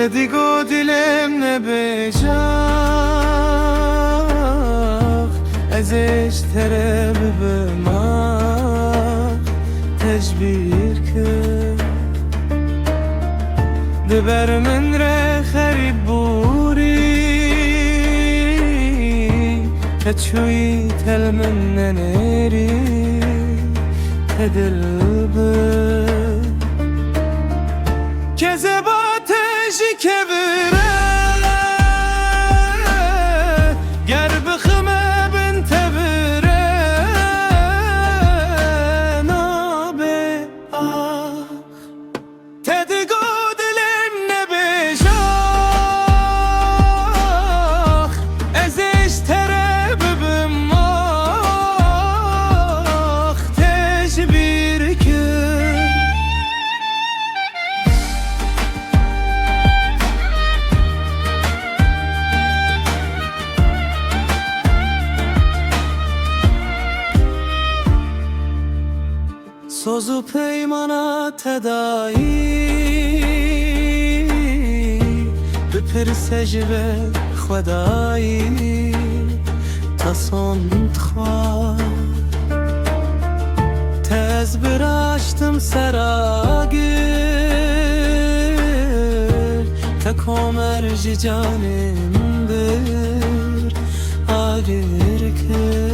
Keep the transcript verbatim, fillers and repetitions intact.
Te digo dilêm nebêj ax, ez ê ji te re bibim ax, te ji bîr kir. Di ber min re xerîb borî, te çûyî te li min nenêrî, te dilbir. Kezeba te ji kevir e, ger bixime bin tevir e, nabe ax. Te digo dilêm nebêj ax, ez ê ji te re bibim ax, te ji bîr kir. Soz û peymana te dayî, bipirse ji ber Xwedayî, te son dixwa. Te ez biraştim ser agir, te komer ji canê min bir agir kir.